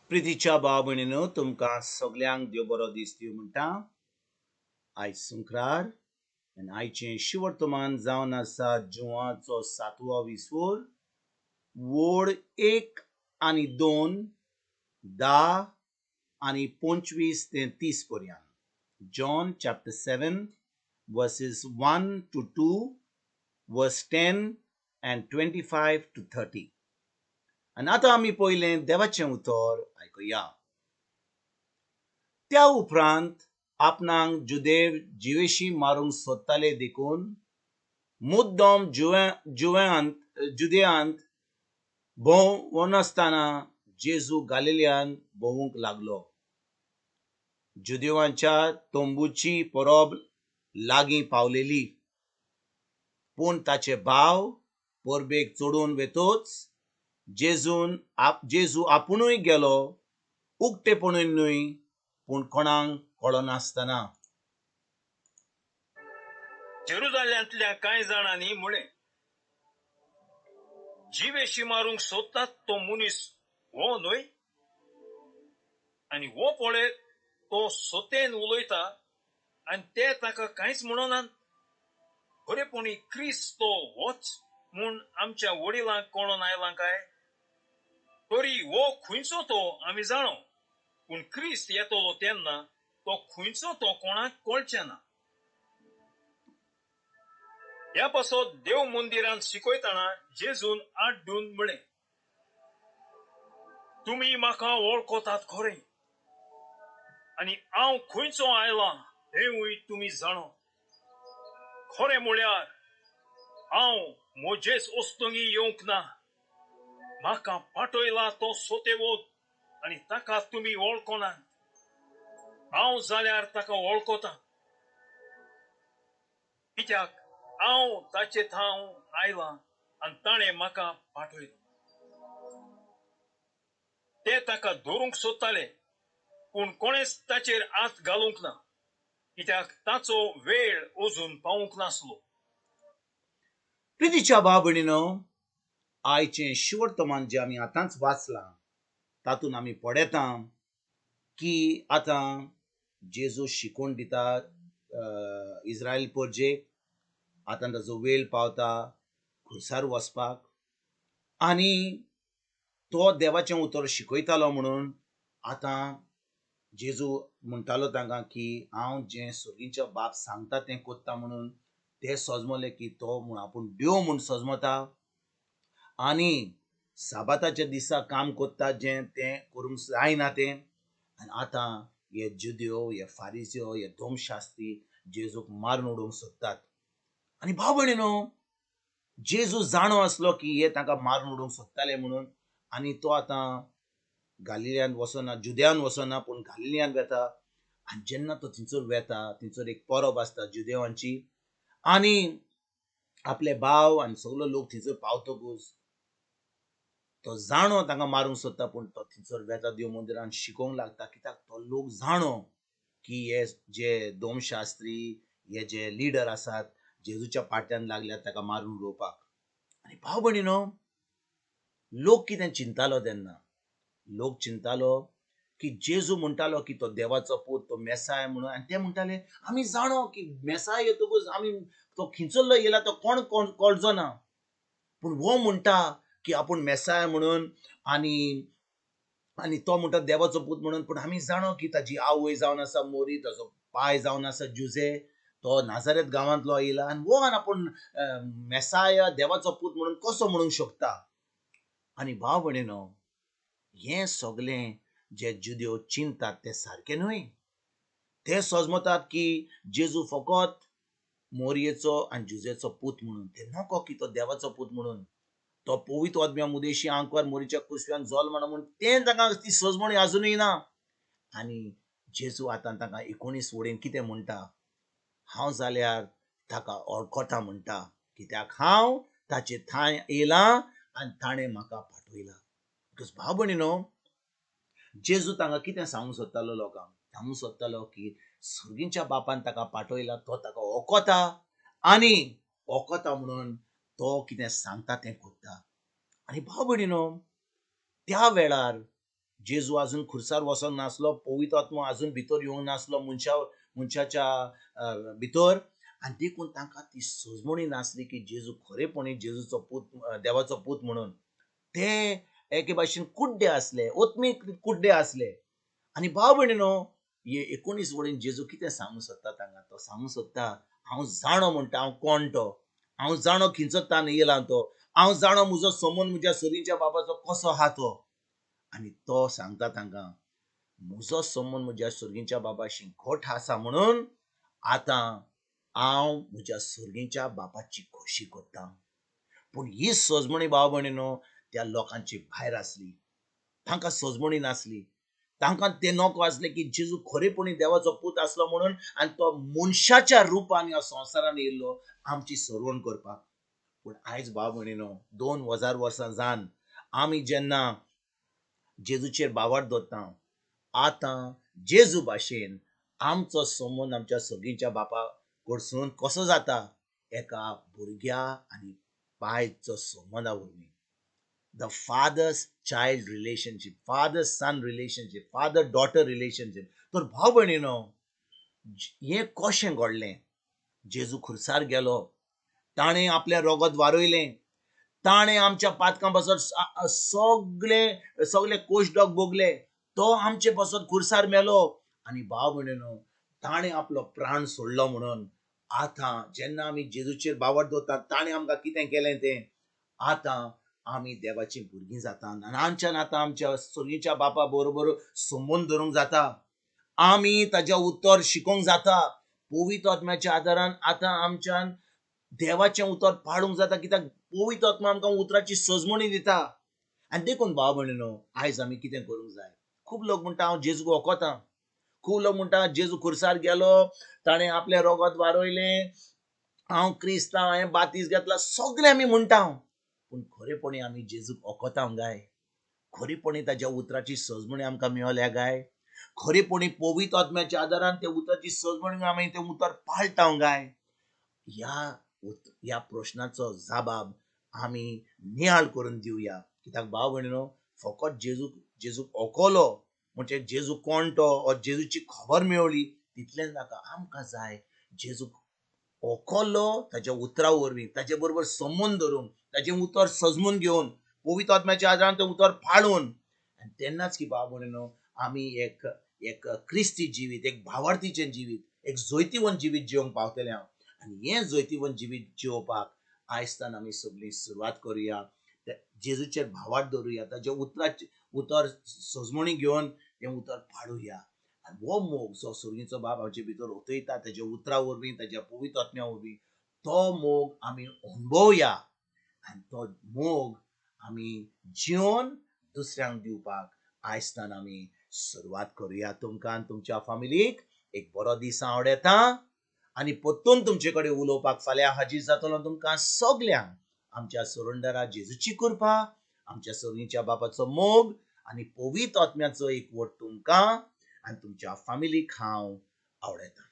प्रितीच्या भाव भयणीनो, तुमकां सगल्यांक देव बरो दीस दिवं म्हणटा. आयज शुक्रार आनी आयचें शिवर्तमान जावन आसा जुवाचो सातवो विसवोर, वोड 1 आनी 2, 10 आनी 25 ते 30 पर्यंत. John chapter 7 verses 1 to 2, verse 10 and 25 to 30. आनी आतां आमी पयलें देवाचें उतर आयकुया. त्या उपरांत आपणाक जुदेव जिवेशी मारूंक सोदताले देखून मुद्दम जुदेयांत भोंवनासतना जेजू गालिलियान भोंवूंक लागलो. जुदेवांच्या तंबूची परब लागीं पावलेली, पूण ताचे भाव परबेक चडून वेतोच जेजू आपुणूय गेलो, उक्तेपणूय न्हय पूण कोणाक कळनासतना. जेरुजाल्यांतल्या कांय जाणांनी म्हळें, जिवेशी मारूंक सोदतात तो मनीस हो न्हय? आनी हो पळय तो सोतेन उलयता आनी ते ताका कांयच म्हणनात. खरेपणी क्रिस्त तो होच म्हूण आमच्या वडिलांक कळोन आयलां काय? तरी हो खंयचो तो आमी जाणो, पूण क्रिस्त येतलो तेन्ना तो खंयचो तो कोणाक कळचें ना. ह्या पासत देव मंदिरांत शिकयतना जेजून आड्डून म्हळें, तुमी म्हाका वळखतात खरें, आनी हांव खंयचो आयलां हेंवूय तुमी जाणो. खरें म्हळ्यार हांव म्हजेच वस्तुंगी येवंक ना, म्हाका पाठयला तो सोतेवत आनी ताका तुमी वळखनात. हांव जाल्यार ताका वळखता, कित्याक हांव ताचे थाव आयलां आनी ताणें म्हाका पाठयलो. ते ताका धरूंक सोदताले, पूण कोणेच ताचेर हात घालूंक ना, कित्याक ताचो वेळ अजून पावूंक नासलो. प्रितीच्या भाव भयणीनो, आयचें शिवर्तमान जें आमी आतांच वाचलां तातूंत आमी पळयता की आतां जेजू शिकोवन दिता इस्रायल परजेक. आतां ताचो वेळ पावता खुर्सार वचपाक आनी तो देवाचें उतर शिकयतालो म्हणून आतां जेजू म्हणटालो तांकां की हांव जें सर्गीच्या बाप सांगता तें कोत्ता म्हणून. ते सजमले की तो म्हूण आपूण देव म्हूण सजमता आनी साबाताच्या दिसा काम कोत्ता जें तें करूंक जायना तें. आनी आतां हे जुद्यो, हे फारिज्यो, हे धोमशास्त्री जेजूक मारून उडोवंक सोदतात. आनी भाव भयणीनो, जेजू जाणो आसलो की हे तांकां मारून उडोवंक सोदताले म्हणून, आनी तो आतां गालिलियान वचना, जुद्यान वचना, पूण गालिलियान वेता. आनी जेन्ना तो थंयसर वेता, थंयसर एक परब आसता जुदेवांची, आनी आपले भाव आनी सगलो लोक थंयसर पावतकूच तो जाणो तांकां मारूंक सोदता, पूण तो थंयसर वेता देव मंदिरान शिकोवंक लागता, कित्याक तो लोक जाणो की हे जे दोमशास्त्री, हे जे लिडर आसात जेजूच्या पाट्यान लागल्यात ताका मारून उडोवपाक. आनी भाव भयणीनो, लोक कितें चिंतालो तेन्ना? लोक चिंतालो की जेजू म्हणटालो की तो देवाचो पूत, तो मेसाय म्हणून, आनी ते म्हणटाले आमी जाणो की मेसाय येतकूच आमी तो खिंचल्लो येयला तो कोण कोण कळचो ना, पूण हो म्हणटा की आपूण मेसाय म्हणून आनी तो म्हणटा देवाचो पूत म्हणून, पूण आमी जाणो की ताजी आवय जावन आसा मोरी, ताजो पाय जावन आसा जुजे, तो नाजारेत गांवांतलो येयला आनी हो आपूण मेसाय देवाचो पूत म्हणून कसो म्हणूंक शकता. आनी भाव भयणीनो, हें सगलें जे जुद्यो चिंतात तें सारकें न्हय. ते सजमतात की जेजू फकत मोरयेचो आनी जुजेचो पूत म्हणून, ते नको की तो देवाचो पूत म्हणून, तो पवित्र आत्म्या मुदेशी आंकवार मोरीच्या कुसव्यान जल्म म्हणून तें तांकां ती सजमणी आजुनूय ना. आनी जेजू आतां तांकां 19 वडीन कितें म्हणटा, हांव जाल्यार ताका वळखता म्हणटा, कित्याक हांव ताचे थांय येयलां आनी ताणें म्हाका पाठयला. Because भाव भयणीनो, जेजू तांकां कितें सांगूंक सोदतालो लोकांक? सांगूंक सोदतालो की सर्गीच्या बापान ताका पाठयला, तो ताका वळखता आनी वळखता म्हणून तो कितें सांगता तें करता. आनी भाव भयणीनो, त्या वेळार जेजू अजून खुर्सार वचोंक नासलो, पवित्र आत्मो अजून भितर येवंक नासलो मनशाच्या भितर. आनी देखून तांकां ती सजमणी नासली की जेजू खरेपणी जेजूचो पूत, देवाचो पूत म्हणून. ते एके भाशेन कुड्डे आसले, ओत्मीक कुड्डे आसले. आनी भाव भयणीनो, हे 19 वळीन जेजू कितें सांगूंक सोदता तांकां? तो सांगूंक सोदता, हांव जाणो म्हणटा हांव कोण तो, हांव जाणो खंयचो तान येयला तो, हांव जाणो म्हजो समन म्हज्या सरींच्या बाबाचो कसो आहा तो. आनी तो सांगता तांकां, म्हजो समन म्हज्या सर्गींच्या बाबाशी घट आसा म्हणून आतां हांव म्हज्या सर्गींच्या बापाची खोशी करता. पूण ही सजमणी भाव भयणीनो त्या लोकांची भायर आसली, तांकां सजमणी नासली. तांकां तें नको आसलें की जेजू खरेपणी देवाचो पूत आसलो म्हणून आनी तो मनशाच्या रुपान ह्या संवसारान येयल्लो आमची सरवण करपाक. पूण आयज भाव भयणीनो 2000 वर्सां जावन आमी जेन्ना जेजूचेर भावार्थ दवरता, आतां जेजू भाशेन आमचो संबंद आमच्या सगळींच्या बापा कडसून कसो जाता? एका भुरग्या आनी बायचो संबंदा वरवीं. The father's child relationship, father son relationship, father daughter relationship. तर भाव भयणीनो, हें कशें घडलें? जेजू खुर्सार गेलो, ताणें आपलें रगत वारयलें, ताणें आमच्या पातकां पासत सगळे सगळे कोशडोक भोगले, तो आमचे पासत खुर्सार मेलो. आनी भाव भयणीनो, ताणें आपलो प्राण सोडलो म्हणून आतां जेन्ना आमी जेजूचेर भावार्थ दवरता, ताणें आमकां कितें केलें तें, आतां आमी देवाचीं भुरगीं जाता आनी आमच्यान आतां आमच्या सर्गीच्या बापा बरोबर संबंद धरूंक जाता, आमी ताजें उतर शिकोंक जाता. पवित्र आत्म्याच्या आदारान आतां आमच्यान देवाचें उतर पाळूंक जाता, कित्याक पवित्र आत्मा आमकां उतराची सजमणी दिता. आनी देखून भाव भयणीनो, आयज आमी कितें करूंक जाय? खूब लोक म्हणटा हांव जेजूक वखोतां, खूब लोक म्हणटा जेजू खुर्सार गेलो, ताणें आपलें रगत वारयलें, हांव क्रिस्तांव, हांवें बातीस घेतला, सगळें आमी म्हणटा. पूण खरेपणी आमी जेजूक वखोता गाय? खरेपणी ताज्या उतराची सजमणी आमकां मेळ्ळ्या गाय? खरेपणी पवित्र आत्म्याच्या आदारान त्या उतराची सजमणी आमी तें उतर पाळटा गाय? ह्या प्रश्नाचो जबाब आमी नियाळ करून दिवया. कित्याक भाव भयणीनो, फकत जेजूक वखलो म्हणजे जेजू कोण तो ओ जेजूची खबर मेळ्ळी तितलेंच नाका, आमकां जाय जेजूक वखलो ताज्या उतरा वरवीं, ताजे बरोबर संबंद धरून, ताजें उतर सजमून घेवन, पवित्र आत्म्याच्या आदारान तें उतर पाळून, आनी तेन्नाच की भाव भयणीनो आमी एक एक क्रिस्ती जिवीत, एक भावार्थीचें जिवीत, एक जैतिवंत जिवीत जिवंक पावतले हांव. आनी हें जैतिवंत जिवीत जिवपाक आयजतान आमी सगळीं सुरवात करुया, जेजूचेर भावार्थ दवरुया, ताजें उतराचें उतर सजमणी घेवन तें उतर पाळुया. आनी हो मोग जो सर्गीचो बाप आमचे भितर ओतयता ताज्या उतरा वरवीं, ताज्या पवित्र आत्म्या वरवीं, तो मोग आमी अणभवया आनी तो मोग आमी जिवन दुसऱ्यांक दिवपाक आयजतान आमी सुरवात करुया. तुमकां आनी तुमच्या फामिलीक एक बरो दीस आवडटा आनी परतून तुमचे कडेन उलोवपाक फाल्यां हाजीर जातलो. तुमकां सगल्यांक आमच्या सोरंडरा जेजूची कृपा, आमच्या सर्गीच्या बापाचो मोग आनी पवित्र आत्म्याचो एकवट तुमकां आनी तुमच्या फामिलीक हांव आवडटा.